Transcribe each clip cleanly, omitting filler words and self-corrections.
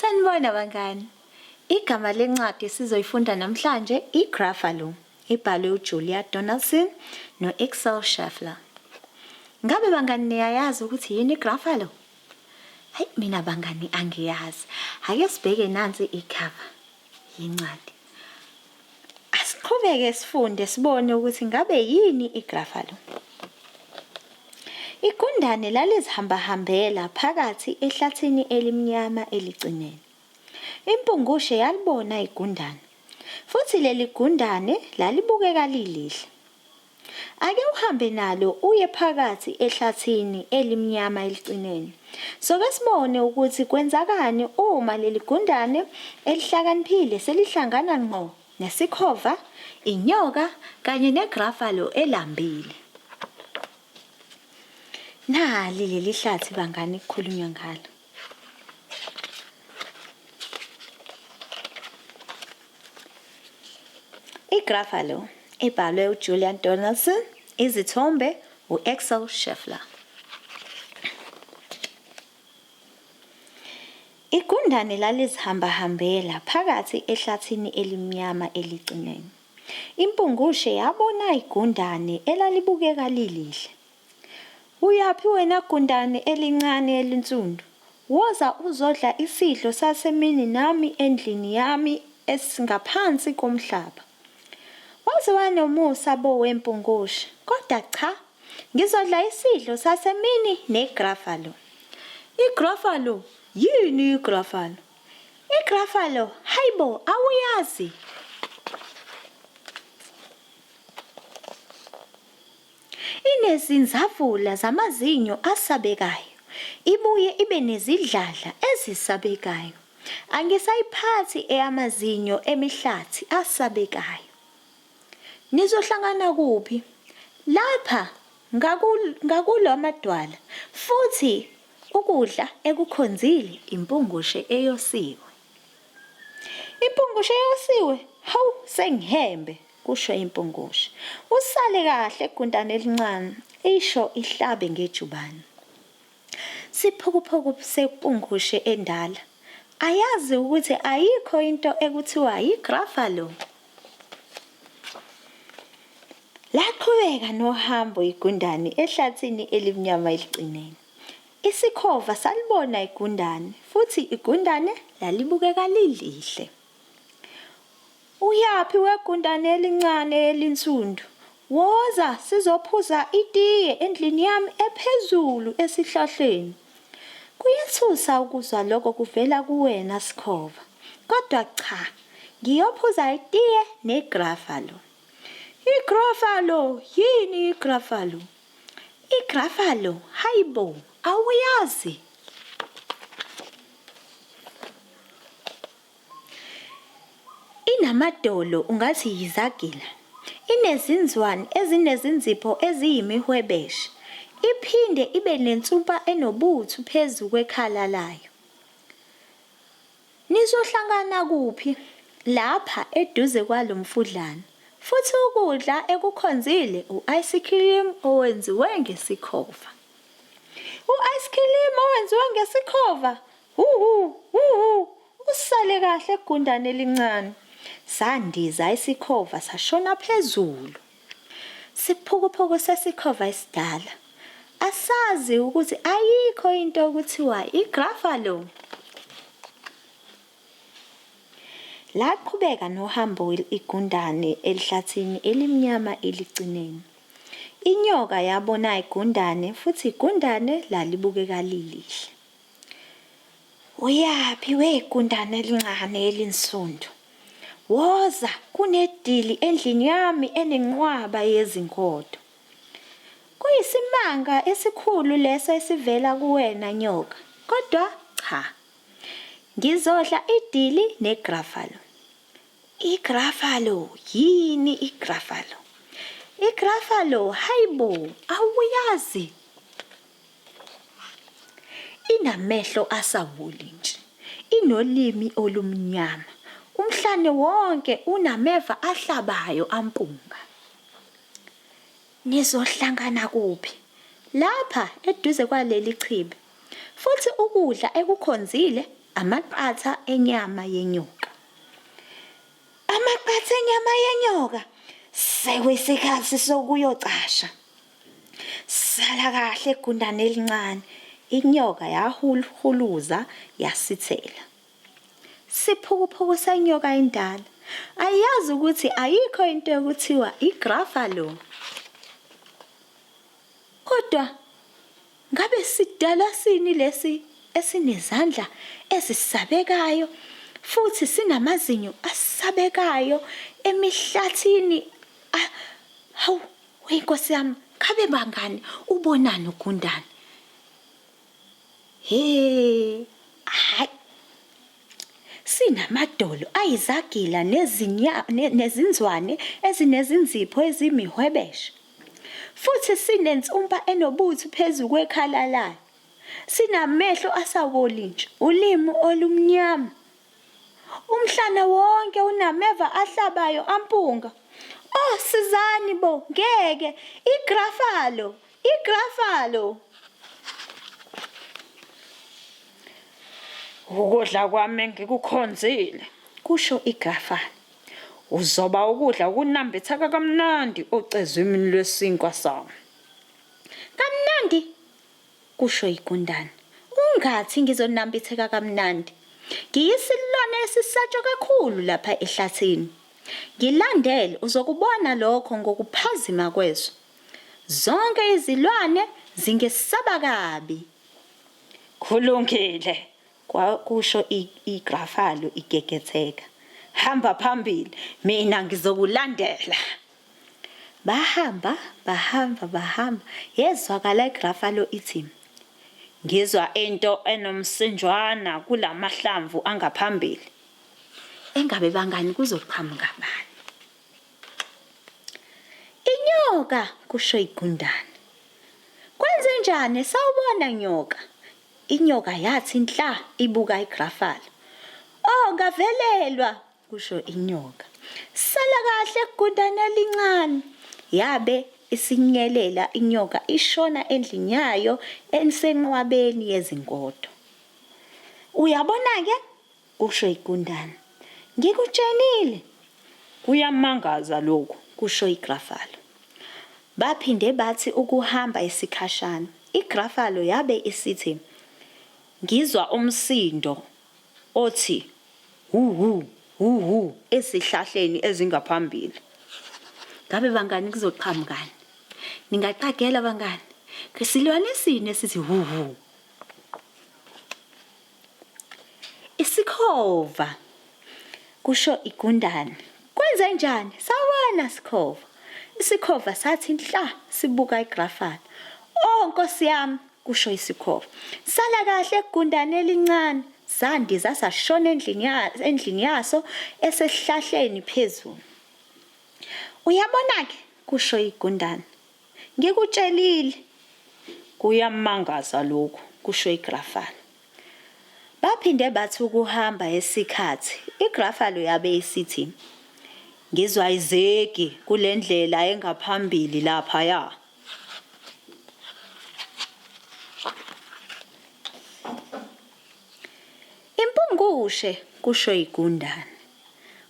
Sanibona bangani. Igama lencwadi esizoyifunda namhlanje iGruffalo, ibhalwe uJulia Donaldson no-Axel Scheffler. Ngabe bangani niyayazi ukuthi yini iGruffalo? Hayi mina bangani angiyazi. Ake sibheke nansi ikhava yencwadi. Asiqhubeke sifunde sibone ukuthi ngabe yini iGruffalo. Igundane lalizihambahambela phakathi ehlathini elimnyama elicinene. Impungushe yalibona igundane, futhi leli gundane lalibukeka lilihle. Ake uhambe nalo uye phakathi ehlathini elimnyama elicinene. Soke sibone ukuthi kwenzakani uma leli gundane elihlakaniphile selihlangana ngqo nesikhova, inyoka kanye negrafalo elambile. Nali leli hlathi bangani kukhulunywa ngalo. IGruffalo ibhalwe uJulian Donaldson, izithombe u-Axel Scheffler. Igundane lalizihambahambela phakathi ehlathini elimnyama elicinene. Impungushe yabona igundane elalibukeka lilihle. Uyaphi wena gundane elincane elinsundu? Woza uzodla isidlo sasemini nami endlini yami esingaphansi komhlaba. Waze wanomusa bo wempungushe, kodwa cha, ngizodla isidlo sasemini neGruffalo. IGruffalo? Yini iGruffalo? IGruffalo? Hayibo, awuyazi? Inezinzavula zamazinyo asabekayo, ibuye ibe nezidladla ezisabekayo. Angisayiphathi eyamazinyo emihlathi asabekayo. Nizohlangana kuphi? Lapha, ngakulo amadwala, futhi ukudla ekukhonzile impungushe eyosiwe. Impungushe eyosiwe? Hawu, sengihembe, kusho impungushe. Usale kahle gundane elincane, isho ihlabe ngejubane. Siphukuphuku sempungushe endala. Ayazi ukuthi ayikho into ekuthiwa yi-Gruffalo. Laqhubeka nohambo igundane ehlathini elimnyama elicinene. Isikhova salibona igundane futhi igundane lalibukeka lilihle. Uyaphi wegundane elincane elinsundu? Woza sizophuza itiye endlini yami ephezulu esihlahleni. Kuyethusa ukuzwa lokho kuvela kuwena sikhova. Kodwa cha, ngiyophuza itiye neGruffalo. IGruffalo? Yini iGruffalo? IGruffalo? Hayibo, awuyazi? Inamadolo ungathi yizagila. Inezinzwane ezinezinzipho eziyimihwebeshe. Iphinde ibe nensumpa enobuthu phezu kwekhala layo. Nizohlangana kuphi? Lapha eduze kwalo mfudlana. Futhi ukudla ekukhonzile u-ayisikhilimu owenziwe ngesikhova. U-ayisikhilimu owenziwe ngesikhova? Huhu! Huhu! Usale kahle gundane elincane. Sandiza isikhova sashona phezulu. Siphukuphuku sesikhova esidala. Asazi ukuthi ayikho into okuthiwa iGruffalo. Laqhubeka nohambo igundane elihlathini elimnyama elicinene. Inyoka yabona igundane futhi igundane lalibukeka lilihle. Uyaphi we gundane elincane elinsundu? Woza kunedili endlini yami enenqwaba yezingodo. Kuyisimanga esikhulu leso esivela kuwena nyoka, kodwa cha. Ngizodla idili neGruffalo. IGruffalo? Yini iGruffalo? IGruffalo, hayibo, awuyazi? Inamehlo asawolintshi, inolimi olumnyama, umhlane wonke unameva ahlabayo ampunga. Nizohlangana kuphi? Lapha eduze kwaleli chibi. Futhi ukudla ekukhonzile Amaqatha enyama yenyoka. Amaqatha enyama yenyoka! Sekuyisikhathi sokuyocasha. Sala kahle gundane elincane. Inyoka yahuluza yasithela. Siphukuphuku senyoka indala. Ayiyazi ukuthi ayikho into ekuthiwa iGruffalo. Kodwa ngabe sidalwa sini lesi esinezandla ezisabekayo futhi sinamazinyo asabekayo emihlathini? Hawu, we nkosi yami, ngabe bangani ubonani ugundane? He, hayi. Sinamadolo ayizagila nezinzwane ezinezinzipho ezimihwebeshe. Futhi sinensumpa enobuthi phezu kwekhala layo. Sinamehlo asawolintshi, ulimi olumnyama. Umhlana wonke unameva ahlabayo ampunga. Oh, sizani bo, ngeke, iGruffalo, iGruffalo! Ukudla kwami engikukhonzile, kusho iGruffalo. Uzoba ukudla okunambitheka kamnandi ocezwini lwesinkwa sami. Kamnandi? Kusho igundane. Ungathi ngizonambitheka kamnandi. Ngiyisilwane esisatshwa kakhulu lapha ehlathini. Ngilandele uzokubona lokho ngokuphazima kweso. Zonke izilwane zingesaba kabi. Kulungile, kusho iGruffalo igegetheka. Hamba phambili, mina ngizokulandela. Bahamba, bahamba, bahamba. Yezwakala iGruffalo ithi, Ngizwa into enomsinjwana kulamahlamvu angaphambili. Engabe bangani kuzoqhamuka bani? Inyoka, kusho igundane. Kwenzenjani? Sawubona nyoka. Inyoka yathi nhla ibuka iGruffalo. Oh, ngavelelwa, kusho inyoka. Sala kahle gundane elincane. Yabe isinyelela inyoka ishona endlini yayo ensenqwabeni yezingodo. Uyabona-ke, kusho igundane. Ngikutshenile. Kuyamangaza lokhu, kusho iGruffalo. Baphinde bathi ukuhamba isikhashana. IGruffalo yabe isithi, Ngizwa umsindo othi hu-hu, hu-hu ezihlahleni ezingaphambili. Ngabe bangani kuzoqhamukani? Ningaqagela bangani? Silwane sini esithi hu-hu? Isikhova, kusho igundane. Kwenzenjani? Sawubona sikhova. Isikhova sathi nhla sibuka iGruffalo. Oh nkosi yami, kusho isikhova. Sala kahle gundane elincane. Sandiza sashona endlini endlini yaso esesihlahleni phezulu. Uyabona-ke, kusho igundane. Ngikutshelile. Kuyamangaza lokhu, kusho iGruffalo. Baphinde bathi ukuhamba isikhathi, iGruffalo yabe isithi, Ngizwa izegi kule ndlela engaphambili laphaya. Impungushe, kusho igundane.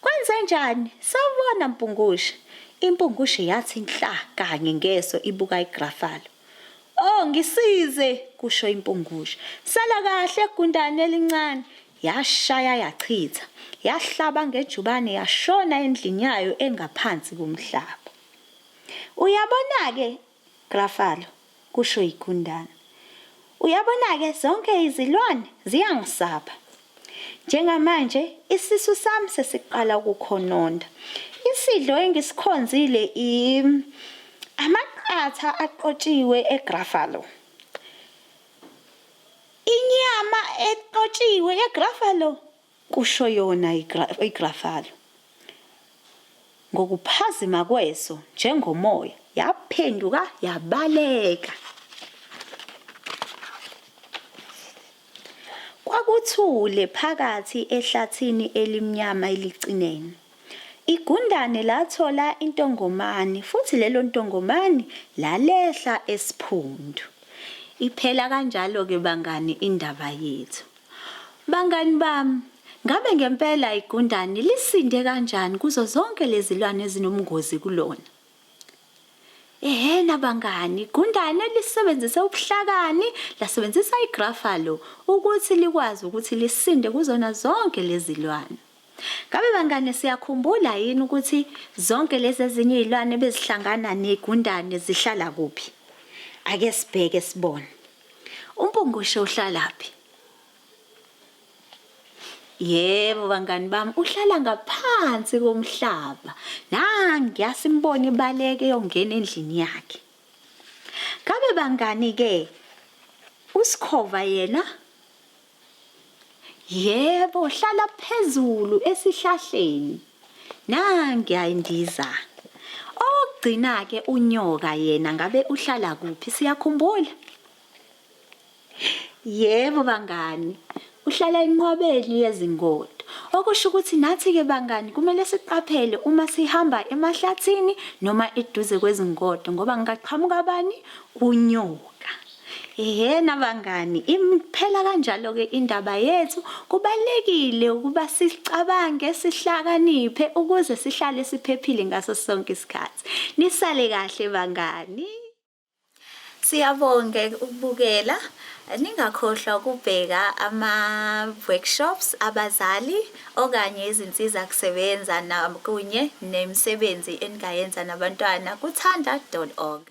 Kwenzenjani? Sawubona Mpungushe. Impungushe yathi nhla kanye ngeso ibuka iGruffalo. Oh, ngisize, kusho impungushe. Sala kahle gundane elincane. Yashaya yachitha. Yahlaba ngejubane yashona endlini yayo engaphansi komhlaba. Uyabona-ke, Gruffalo, kusho igundane. Uyabona-ke zonke izilwane ziyangisaba. Njengamanje isisu sami sesiqala ukukhononda. Isidlo engisikhonzile i amaqatha aqotshiwe eGruffalo. Inyama eqotshiwe yeGruffalo, kusho yona iGruffalo. Ngokuphazima kweso njengomoya yaphenduka yabaleka. Kwakuthule phakathi ehlathini elimnyama elicinene. Igundane lathola intongomane futhi lelo ntongomane lalehla esiphundu. Iphela kanjalo-ke bangani indaba yethu. Bangani bami, ngabe ngempela igundane lisinde kanjani kuzo zonke lezilwane ezinomngozi kulona? Ehena bangani, igundane lisebenzise ubuhlakani, lasebenzisa iGruffalo ukuthi likwazi ukuthi lisinde kuzona zonke lezilwane. Ngabe bangane siyakhumbula yini ukuthi zonke lezi ezinye izilwane bezihlangana negundane zihlala kuphi? Ake sibheke sibone. Umpungushe uhlalaphi? Yebo bangani bami, uhlala ngaphansi komhlaba. Nangiya simbone ibaleke eyongena endlini yakhe. Ngabe bangani ke uSikhova yena? Yebo, hlala phezulu esihlahleni. Nangiya indiza. Owokugcina ke uNyoka yena ngabe uhlala kuphi? Siyakhumbula? Yebo bangani, uhlala enqwabeni yezingodo. Okusho ukuthi nathi-ke bangani kumele siqaphele uma sihamba emahlathini noma eduze kwezingodo ngoba ngingaqhamuka bani? Unyoka. Ehena bangani, iphela kanjalo-ke indaba yethu. Kubalulekile ukuba sicabange, sihlakaniphe ukuze sihlale siphephile ngaso sonke isikhathi. Nisale kahle bangani. Siyabonga ukubukela. Ningakhohlwa ukubheka ama-workshops abazali okanye izinsiza kusebenza kunye nemisebenzi eningayenza nabantwana kuthanda.org.